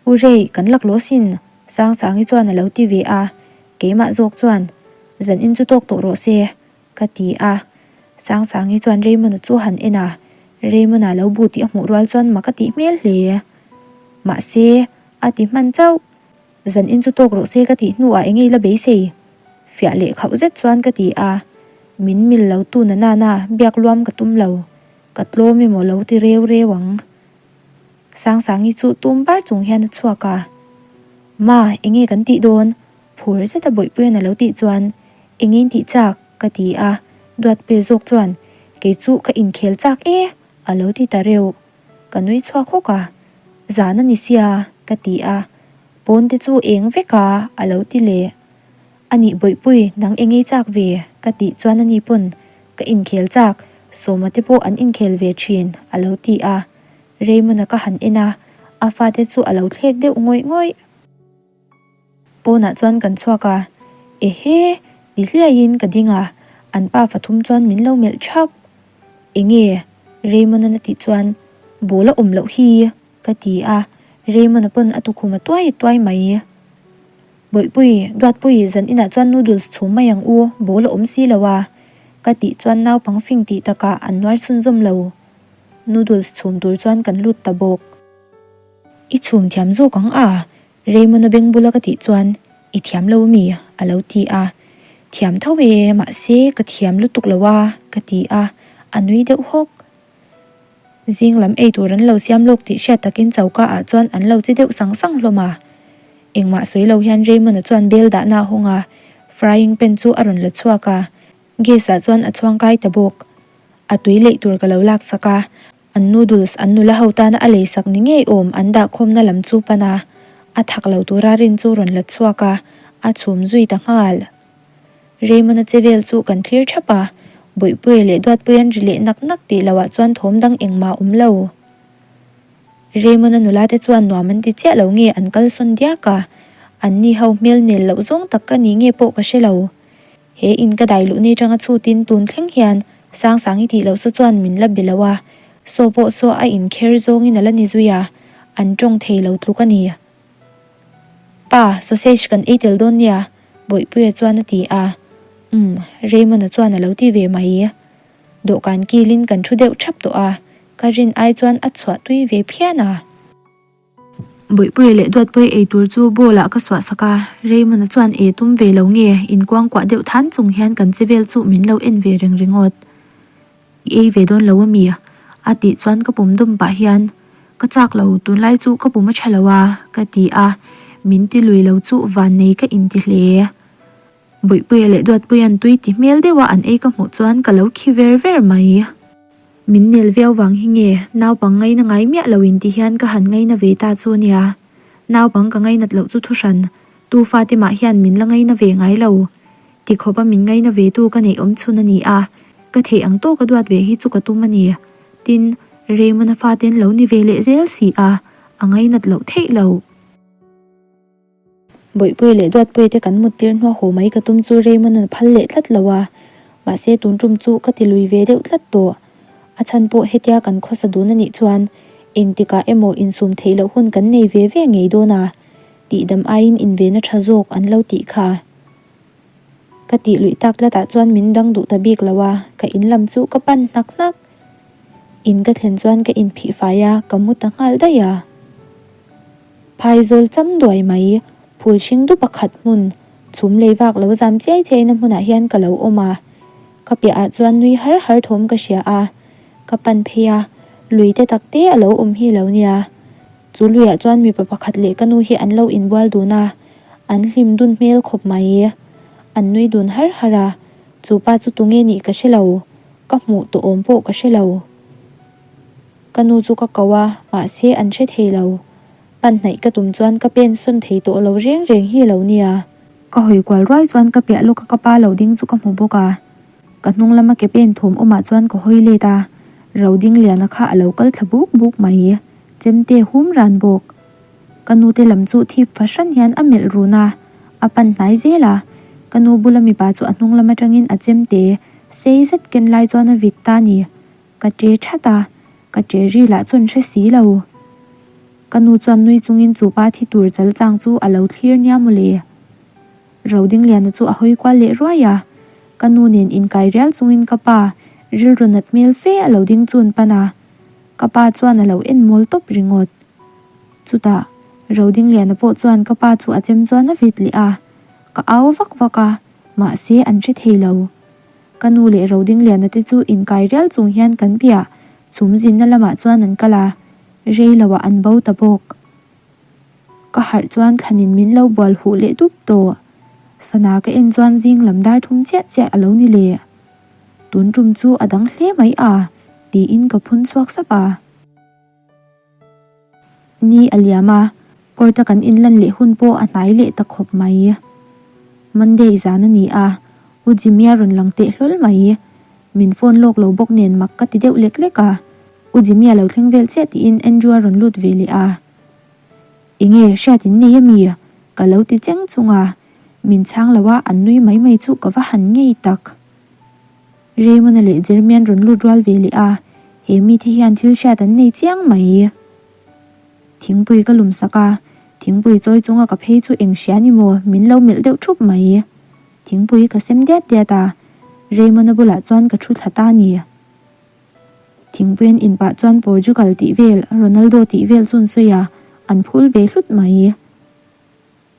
[SPEAKER 1] U Rei, kan laklawh sin, Sangsangi chuan a lo ti ve a, keimah zawk chuan, Zan in chu tawk tawh rawh se, ka ti a. Sangsangi chuan Raymond-a chu han en a, Raymond-a lo bu tih a hmuh rual chuan mak a tih hmel hle. Mahse, a ti hman chauh. Zan in chu tawk rawh se ka tih hnuah eng nge i la beisei? Fiah leh khauh zet chuan ka ti a, min mil lo tu na nana biak luam ka tum lo, ka tlawm emaw lo ti reu reu ang. Sangsangi chu tum bar chung hian a chhuak a, Ma, eng nge kan tih dawn? Phur zeta Bawihpuia'n a lo tih chuan, Eng nge in tih chak? ka ti a, Duatpuia zawk chuan, Kei chu ka inkhel chak e, a lo ti ta reuh. Ka nui chhuak hawk a, Zan a ni sia, ka ti a, Pawn te chu eng vek a, a lo ti leh. Anih Bawihpui, nang eng ei chak ve? ka tih chuan ani pawn, Ka inkhel chak, Sawma te pawh an inkhel ve thin, a lo ti a. Raymond-a ka han en a, a fate chu a lo thlek deuh ngawih ngawih. Pawnah chuan kan chhuak a, Ehe! ti hliaiin ka ding a, an pa fathum chuan min lo melh thap. Enge? Raymond-an a tih chuan, Ball a awm loh hi! ka ti a, Raymond-a pawn a tukhum a tuai tuai mai. Bawihpui, Duatpui, zan inah chuan noodles chhum mai ang u, ball a awm si lo a, ka tih chuan naupang fing tih takah an nuar chhunzawm lo. Noodles chhum tur chuan kan lut ta bawk. I chhum thiam zawk ang a, Raymond-a beng bula ka tih chuan, I thiam lo mi? a lo ti a. Thiam tho e, mahse ka thiam lutuk lo a, ka ti a, a nui deuh hawk. Zing lam ei tur an lo siam lawk tih hriat takin choka ah chuan an lo che deuh sang sang hlawm a. Engmah sawi lo hian Raymond-a chuan bel dahna a hawng a, frying pan chu a rawn la chhuak a, gas ah chuan a chhuang kai ta bawk. A tui leih tur ka lo lak sak a, an noodles an nula ho tana a lei sak ni ngei awm an dah khawmna lam chu pan a, a thak lo tura rin chu rawn la chhuak a, a chhum zui ta nghal. Raymond-a che vel chu kan thlir thap a, Bawihpuia leh Duatpuia an ri leh nak nak tih loh ah chuan thawm dang engmah a awm lo. Raymond-a nula te chuan nuam an ti chiah lo nge an kal sawn diak a, an ni ho hmel nel loh zawng tak ka ni nge pawh ka hre lo. He in ka dai luh ni atanga chhutin tun thleng hian Sangsangi tih loh saw chuan min la be lo a, saw pawh saw a inkher zawngin a la ni zui a, an tawng thei lo tluk a ni. Pa, sausage kan ei tel dawn nia, Bawihpuia chuan a ti a. Umm, Raymond-a chuan a lo ti ve mai. Dawhkan kilin kan thu deuh thap tawh a, ka rin ai chuan a chhuah tui ve phian a. Bawihpuia leh Duatpuia ei tur chu bowl ah ka suah sak a, Raymond-a chuan e tum ve lo nge, inkuangkuah deuh than chung hian kan che vel chu min lo en ve reng ringawt. I ei ve dawn lo ami? A tih chuan ka pum dawm pah hian, Ka chak lo, tunlai chu ka pum a tha lo a, ka ti a, min ti lui lo chu vannei ka inti hle. Bawihpuia leh Duatpuia'n tui ti hmel deuha an ei ka hmuh chuan ka lo khi ver ver mai. Min nel viau vang hi nge naupang ngaina ngai miah lo in ti hian ka han ngaina ve ta chu nia. Naupang ka ngainat loh chu thuhran, tu fate mah hian min la ngaina ve ngai lo. Ti khawpa min ngaina ve tu ka neih awm chhun a ni a, ka theih ang tawka duat ve hi chu ka tum a ni. Tin, Raymond-a faten lo ni ve leh zel si a, a ngainat loh theih loh. Bawihpuia leh Duatpuia te kan mut tir hnuah haw mai ka tum chu Raymond-a'n phal leh tlat lo a, mahse tun tum chu ka ti lui ve deuh tlat tawh. A chhan pawh hetia kan khawsa dun a nih chuan engtikah emaw insum theih loh hun kan nei ve ve ngei dawn a, tihdam aiin invena tha zawk an lo tih kha. Ka tih luih tak tlatah chuan min dang duh ta bik lo a, ka in lam chu ka pan hnak hnak. In ka thlen chuan ka inphih fai a, ka mu ta nghal daih a. Phaizawl cham duai mai, phul hring du pakhat hmun, chhum lei vak lo zam chiai chiai na hmunah hian ka lo awm a. Ka piah ah chuan nui har har thawm ka hria a, ka pan phei a, lui te tak te a lo awm hi lo nia. Chu luiah chuan mipa pakhat leh ka nu hi an lo inbual dun a, an hlim dun hmel khawp mai. An nui dun har har a, chu pa chu tunge nih ka hre lo, ka hmuh tawh awm pawh ka hre lo. Ka nu chu ka ko a, mahse an hre thei lo. Pan hnaih ka tum chuan ka pen sawn thei tawh lo reng reng hi lo nia. Ka hawi kual ruai chuan ka piah lawka ka pa lo ding chu ka hmu bawk a. Ka hnung lama ke pen thawm awmah chuan ka hawi let a, Rodingliana kha a lo kal thla buk buk mai. Chemte hum ran bawk. Ka nute lam chu thip fahran hian a melh run a, a pan hnai zel a. Ka nu bula mipa chu a hnung lam atangin a chemte sei zet ken lai chuan a vit ta ni. Ka che that a, ka che ri lah chuan hre si lo. Ka nu chuan nui chungin chu pa thi tur chal chang chu a lo thlir nia mawle. Rodingliana chu a hawi kual leh ruai a, ka nu nen inkai rial chungin ka pa rilru nat hmel fe a lo ding chun pan a. Ka pa chuan a lo en mawl tawp ringawt. Chutah, Rodingliana pawh chuan ka pa chu a chem chuan a vit leh a, ka au vak vak a, mahse an hre thei lo. Ka nu leh Rodingliana te chu inkai rial chung hian kan piah chhum zinna lamah chuan an kal a, rei loah an bo ta bawk. Ka harh chuan thlanin min lo bual huh leh dup tawh. Sana ka en chuan zing lam dar thum chiah chiah a lo ni leh. Tun tum chu a dang hle mai a, tiin ka phun chhuak sap a. Ni a liam a, court a kan inlan leh hun pawh a hnai leh ta khawp mai. Monday zan a ni a, U Jimmy-a rawn lang teh hlawl mai. Min phone lawk lo bawk nen mak ka ti deuh lek lek a. U Jimmy-a lo thleng vel chiah tiin Andrew-a rawn lut ve leh a. Enge hriat in nei ami? Ka lo ti cheng chung a, min chhang lo a an nui mai mai chu ka va han ngei tak. Raymond-a leh Jeremy-an rawn lut rual ve leh a, he mite hian thil hriat an nei chiang mai. Thingpui ka lum sak a, thingpui chawi chunga ka phei chu eng hria ni maw min lo melh deuh thup mai. Thingpui ka sem diat diat a, Raymond-a bulah chuan ka thu thla ta a ni. Thingpui an in pah chuan Portugal tih vel, Ronaldo tih vel chu an sawi a, an phul ve hlut mai.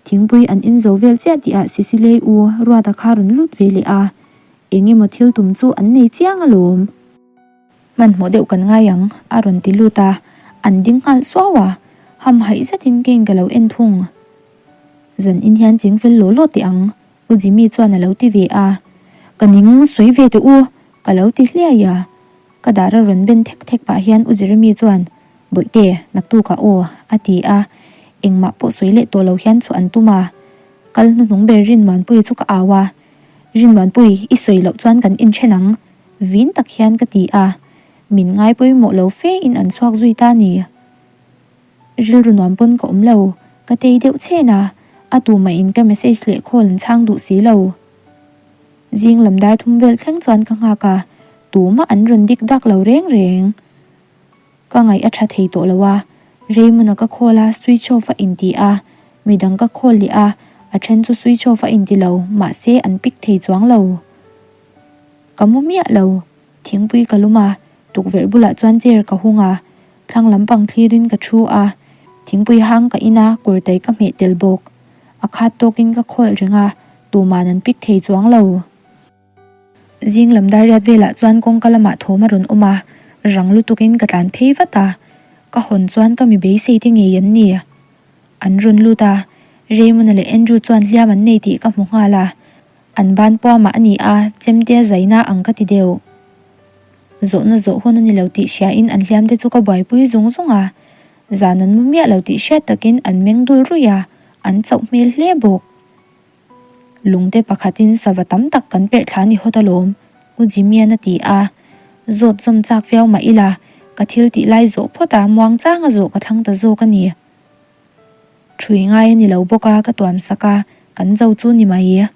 [SPEAKER 1] Thingpui an in zo vel chiah tih ah Sicilei u Ruata kha rawn lut ve leh a, eng emaw thil tum chu an nei chiang alawm. Hmanhmawh deuh kan ngai ang, a rawn ti lut a, an ding nghal suau a, hamhaih zetin keng ka lo en thung. Zan in hian ching fel law law teh ang, U Jimmy chuan a lo ti ve a, Ka ning sawi ve teh u, ka lo ti hliai a. Ka dar a rawn ben thek thek pah hian U Jeremy chuan, Bawihte, naktukah aw, a ti a. Engmah pawh sawi leh tawh lo hian chhuah an tum a. Kal hnuhnung ber Rinmuanpuii chu ka au a, Rinmuanpui, i sawi loh chuan kan inthen ang, vin tak hian ka ti a. Min ngai pawimawh lo fe in an chhuak zui ta ni. Rilru nuam pawn ka awm lo, ka tei deuh chhen a, a tu mah in ka message leh call an chhang duh si lo. Zing lam dar thum vel thleng chuan ka nghak a, tumah an rawn dik dak lo reng reng. Ka ngaih a tha thei tawh lo a, Raymond-a ka call a switch off a inti a, midang ka call leh a, a then chu switch off a inti lo, mahse an pick thei chuang lo. Ka mu miah lo, thingpui ka lum a, tukverh bulah chuan chair ka hung a, thlang lampang thlirin ka thu a, thingpui hang ka in a, kawrtai ka hmeh tel bawk. A khat tawkin ka khawlh reng a, tuman an pick thei chuang lo. Zing lam dar riat velah chuan kawngka lamah thawm a rawn awm a, rang lutukin ka tlan phei vat a, ka hawn chuan ka mi beisei te ngei an ni. An rawn lut a, Raymond-a leh Andrew chuan hliam an nei tih ka hmu nghal a, an ban puamah a ni a, chemte a zaina ang ka ti deuh. Zawhna zawh hun a ni lo tih hriain an hliam te chu ka buaipui zung zung a, zan an mu miah lo tih hriat takin an meng dul ruih a, an chauh hmel hle bawk. Lungte pakhatin sava tam tak kan perh thla ni hawt alawm, U Jimmy-a'n a ti a. Zawt zawm chak viau mah ila, ka thil tih lai zawh phawt a, muang changa zawh ka thlang ta zawk a ni. Ṭhui ngai a ni lo bawk a, ka tuam sak a, kan zo chu ni mai.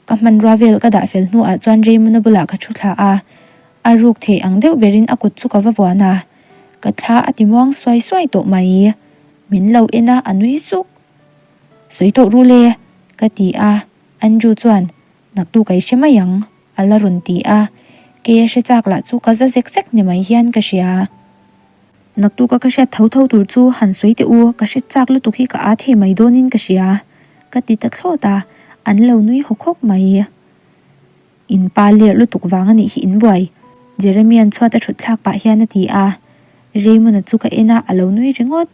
[SPEAKER 1] Ka hmanrua vel ka dah fel hnuah chuan Raymond-a bulah ka ṭhu thla a, a ruk theih ang deuh berin a kut chu ka va vuan a, ka thla a ti muang suai suai tawh mai. Min lo en a, a nui suk. Sawi tawh ru le, ka ti a, Andrew chuan, Naktu ka i hre mai ang, a la rawn ti a, kei a hre chak lah chu ka za zek zek ni mai hian ka hria. Naktuka ka hriat tho tho tur chu han sawi teh u, ka hre chak lutuk hi ka aa thei mai dawnin ka hria, ka ti ta thlawt a, an lo nui hawk hawk mai. In pa lerh lutuk vang a nih hi in buai, Jeremy-a'n chhuat a thut thlak pah hian a ti a, Raymond-a chu ka en a, a lo nui ringawt.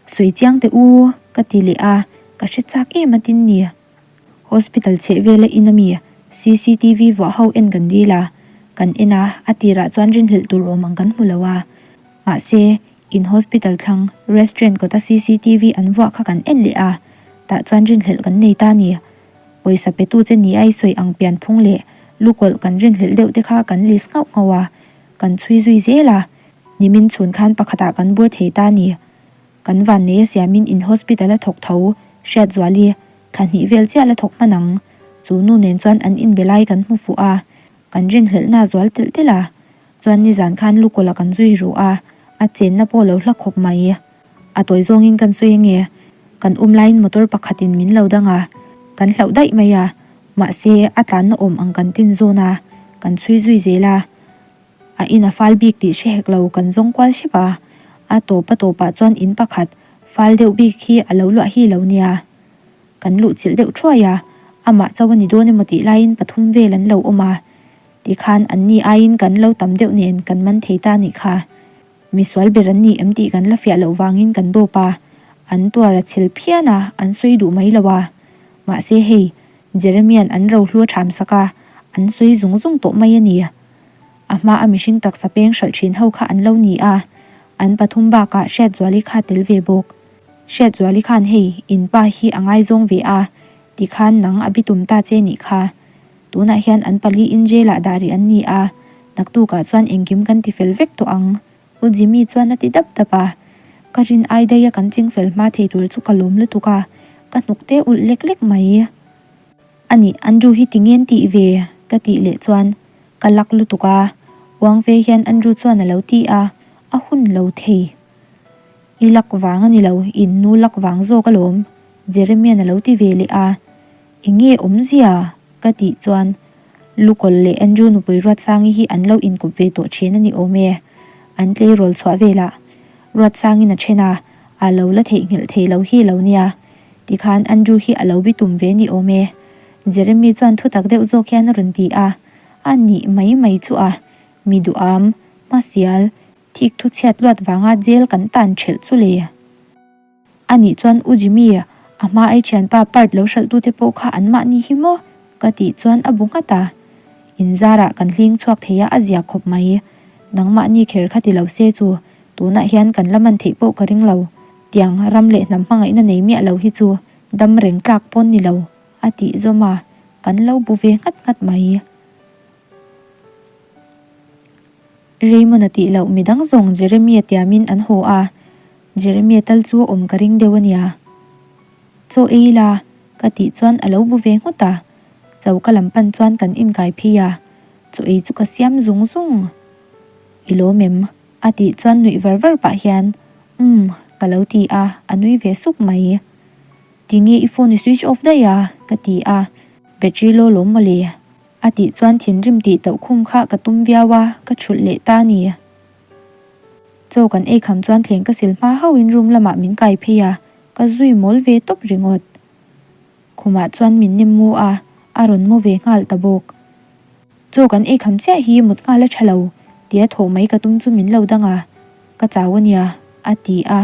[SPEAKER 1] Sawi chiang teh u, ka ti leh a, ka hre chak em a tin ni. Hospital chheh vela in ami cctv vuah ho en kan dil a, kan en a, a tirah chuan rinhlelh tur awm ang kan hmu lo a. Mahse. In hospital thlang restaurant kawta cctv an vuah kha kan en leh a, tah chuan rinhlelh kan nei ta ni. Pawisa petu che ni a i sawi ang pian phung leh lukawlh kan rinhlelh deuh te kha kan list nghauh nghauh a, kan chhui zui zel a, nimin chhun khan pakhatah kan bur thei ta ni. Kan vannei a siamin in hospital a thawk tho, Hriatzuali, thla hnih vel chiah la thawk hman ang. Chu nu nen chuan an inbe lai kan hmu fuh a, kan rinhlelhna a zual telh telh a. Chuan nizan khan lukawlh a kan zui ruh a, a chenna pawh lo hla khawp mai. A tawi zawngin kan sawi ange, kan um laiin motor pakhatin min lo dang a, kan hlauh daih mai a, mahse a tlanna awm ang kan tin zawn a, kan chhui zui zel a. A in a fal bik tih hre hek lo kan zawng kual hrep a, a tawp a tawpah chuan in pakhat fal deuh bik hi a lo luah hi lo nia. Kan luh chilh deuh thuai a, amah chauh a ni dawn emaw tih laiin pathum vel an lo awm a, tikhan an ni aiin kan lo tam deuh nen kan man thei ta nih kha. Misual ber an ni em tih kan la fiah loh vangin kan dawp a, an tuar a chhel phian a, an sawi duh mai lo a. Mahse hei, Jeremia'n an rohlu a ṭham sak a, an sawi zung zung tawh mai a ni. A hma a mihring taksa peng hralh ṭhin ho kha an lo ni a, an pathum bakah Hriatzuali kha tel ve bawk. Hriatzuali khan hei, in pa hi a ngaizawng ve a, tikhan nang a bitum ta che nih kha. Tunah hian an pali in jail ah dah rih an ni a, naktukah chuan engkim kan ti fel vek tawh ang, U Jimmy chuan a ti dap dap a. Ka rin ai daia kan ching fel hma thei tur chu ka lawm lutuk a, ka hnuk te ulh lek lek mai. A nih, Andrew hi tinge an tih ve? ka tih leh chuan ka lak lutuk a, uang ve hian Andrew chuan a lo ti a, a hun lo thei. I lak vang a ni lo, in nu lak vang zawk alawm, Jeremian a lo ti ve leh a. Enge awmzia? ka tih chuan Lukawlh leh Andrew nupui Ruatsangi hi an lo inkawp ve tawh thin a ni awm e. An tleirawl chhuah velah Ruatsangi'n a then a, a lo la theihnghilh thei lo hi lo nia. Tikhan Andrew hi a lo bitum ve ni awm e. Jeremy chuan thutak deuh zawk hian a rawn ti a, a nih mai mai chu a, mi duham, hmasial, thik thu chhiat luat vanga jail kan tan thelh chu le. A nih chuan U Jimmy, a hma ai thianpa part lo hralh tute pawh kha an mahni hi maw? ka tih chuan a bu nghat a. In zarah kan hling chhuak thei a a zia khawp mai. Nangmahni kher kha ti lo se chu tunah hian kan la man theih pawh ka ring lo. Tiang ram leh hnam hmangaihna nei miah lo hi chu dam reng tlak pawn ni lo, a tih zawm a, kan lo bu ve nghat nghat mai. Raymond a tih loh midang zawng Jeremy a tiamin an haw a, Jeremy a tal chu a awm ka ring deuh a nia. Chaw ei ila ka tih chuan a lo bu ve nghut a, choka lam pan chuan kan inkai phei a, chaw ei chu ka siam zung zung. I lawm em? a tih chuan nuih var var pah hian umm ka lo ti a, a nui ve suk mai. Tinge i phone i switch off daih a? ka ti a, battery low lawm mawle. A tih chuan thinrim tih tauh khum kha ka tum viau a, ka thulh leh ta ni. Chaw kan ei kham chuan thleng ka sil hma hauhin room lamah min kai phei a, ka zui mawl ve tawp ringawt. Khumah chuan min nem mu a, a rawn mu ve nghal ta bawk. Chaw kan ei kham chiah hi mut nghal a tha lo, tia thawh mai ka tum chu min lo dang a, ka chau a nia, a ti a,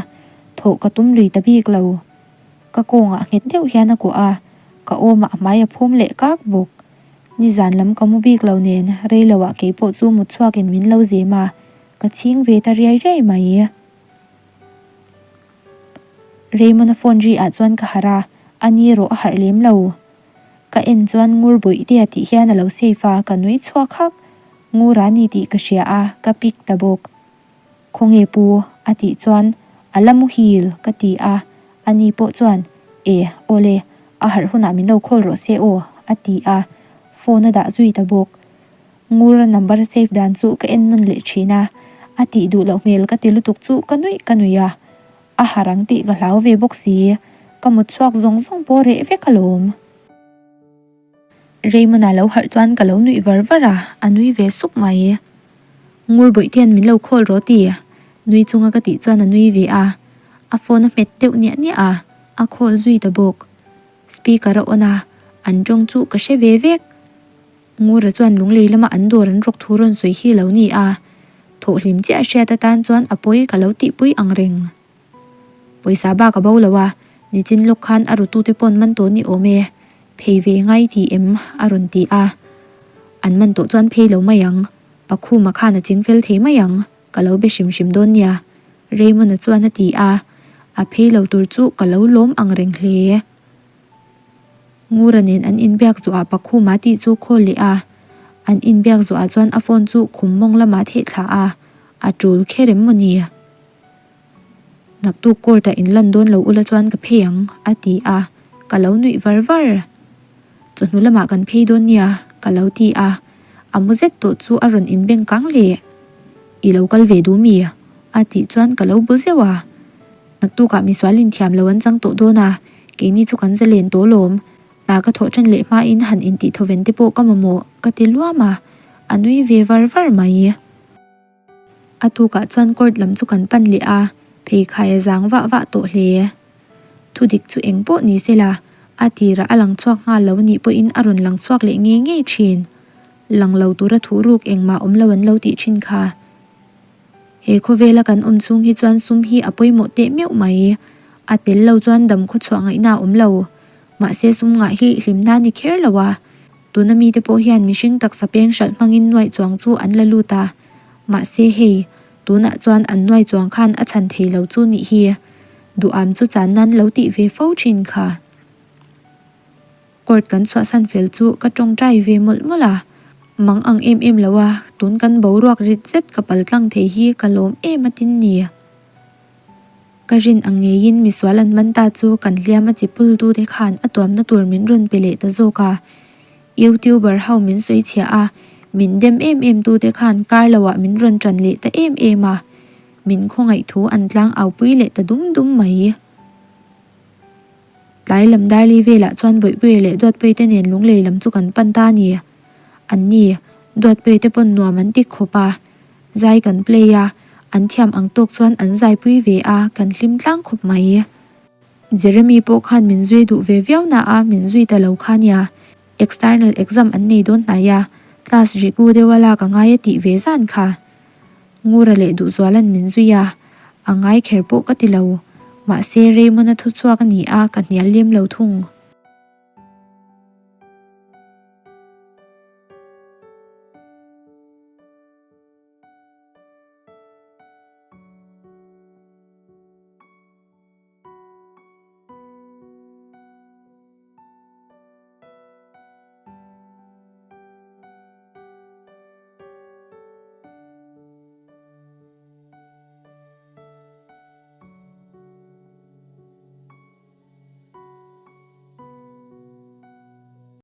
[SPEAKER 1] thawh ka tum lui ta bik lo. Ka kawngah nghet deuh hian a kuah a, ka awmah a hmai a phum leh kak bawk. Nizan lam ka mu bik lo nen reiloah keipawh chu mut chhuakin min lo zem a, ka chhing ve ta riai riai mai. Raymond-a phone ri ah chuan ka harh a, a ni erawh a harh lem lo. Ka en chuan ngur bawihtea tih hian a lo save a, ka nui chhuak hak. Ngur a ni tih ka hria a, ka pick ta bawk. Khawnge pu? a tih chuan, A la muhil, ka ti a. Ani pawh chuan, E, awle, a harh hunah min lo call rawh se aw, a ti a. Phone a dah zui ta bawk. Ngura number a save dan chu ka en nawn leh thin a, a tih duh loh hmel ka ti lutuk chu ka nuih ka nuih a. A harh ang tih ka hlau ve bawk si, ka mut chhuak zawng zawng pawh reh vek alawm. Raymond-a lo harh chuan ka lo nuih var var a, a nui ve suk mai. Ngur bawihte hian min lo call rawh ti. Nui chunga ka tih chuan a nui ve a, a phone a hmet deuh niah niah a, a call zui ta bawk. Speaker a on a, an tawng chu ka hre ve vek. Ngura chuan lunglei lama an dawr an rawk thu rawn sawi hi lo ni a, thawhhlim chiah hriat atan chuan a pawi ka lo tihpui ang reng. Pawisa bak a bo lo a, nichin lawk khan a rutute pawn man tawh ni awm e, phei ve ngai ti em? a rawn ti a. An man tawh chuan phei lo mai ang, Pakhuma khan a ching fel thei mai ang, ka lo be hrim hrim dawn nia. Raymond-a chuan a ti a, a phei lo tur chu ka lo lawm ang reng hle. Ngura nen an inbiak zawhah Pakhuma tih chu khawl leh a, an inbiak zawhah chuan a phone chu khum mawng lamah theh thla a, a tul kher em maw ni? Naktuk court ah inlan dawn lo ula chuan ka phei ang, a ti a, ka lo nuih var var. Chawhnu lamah kan phei dawn nia, ka lo ti a, a mu zet tawh chu a rawn inbeng kang leh. I lo kal ve duh mi? a tih chuan ka lo bu zeuh a. Naktukah misual inthiam lo an chang tawh dawn a, keini chu kan zalen tawh lawm. Hna ka thawh ṭan leh hmain han intih thawven te pawh ka mamawh, ka ti luam a, a nui ve var var mai. A tukah chuan court lam chu kan pan leh a, pheikhai a zang vah vah tawh hle. Thudik chu eng pawh ni se la, a tirah a lang chhuak nghal lo nih pawhin a rawn lang chhuak leh ngei ngei thin. Lang lo tura thuh ruk engmah awm lo an lo tih thin kha. He khawvela kan awm chhung hi chuan sum hi a pawimawh teh meuh mai. A tel lo chuan dam khawchhuah ngaihna a awm lo. Mahse sum ngah hi hlimna a ni kher lo a. Tuna mite pawh hian mihring taksa peng hralh hmangin nuaih chuang chu an la lut a, mahse hei, tunah chuan an nuaih chuang khan a chhan thei lo chu nih hi. Duham chu chan nan lo tih ve fo thin kha. Court kan chhuahsan fel chu ka tawngtai ve mawlh mawlh a, mang ang em em lo a, tun kan boruak rit zet ka pal tlang thei hi ka lawm em a tin ni. Ka rin ang ngeiin misual an man ta chu kan hliam a chi pul tu te khan a tuamna tur min rawn pe leh ta zawk a. Youtuber ho min sawi chhiah a, min dem em em tu te khan kar lo ah min rawn tan leh ta em em a. Min khawngaih thu an tlang au pui leh ta dum dum mai. Tlai lam darli velah chuan Bawihpuia leh Duatpuii te nen lunglei lam chu kan pan ta a ni. An ni, Duatpuii te pawn nuam an ti khawp a. Zai kan play a, an thiam ang tawk chuan an zaipui ve a, kan hlim tlang khawp mai. Jeremy pawh khan min zui duh ve viau na a, min zui ta lo kha nia. External exam an nei dawn hnai a, class regu deuh a lak a ngai a tih ve zan kha. Ngura leh Duhzuala'n min zui a, a ngai kher pawh ka ti lo. Mahse Raymond-a thu chhuak a ni a, ka hnial lem lo thung.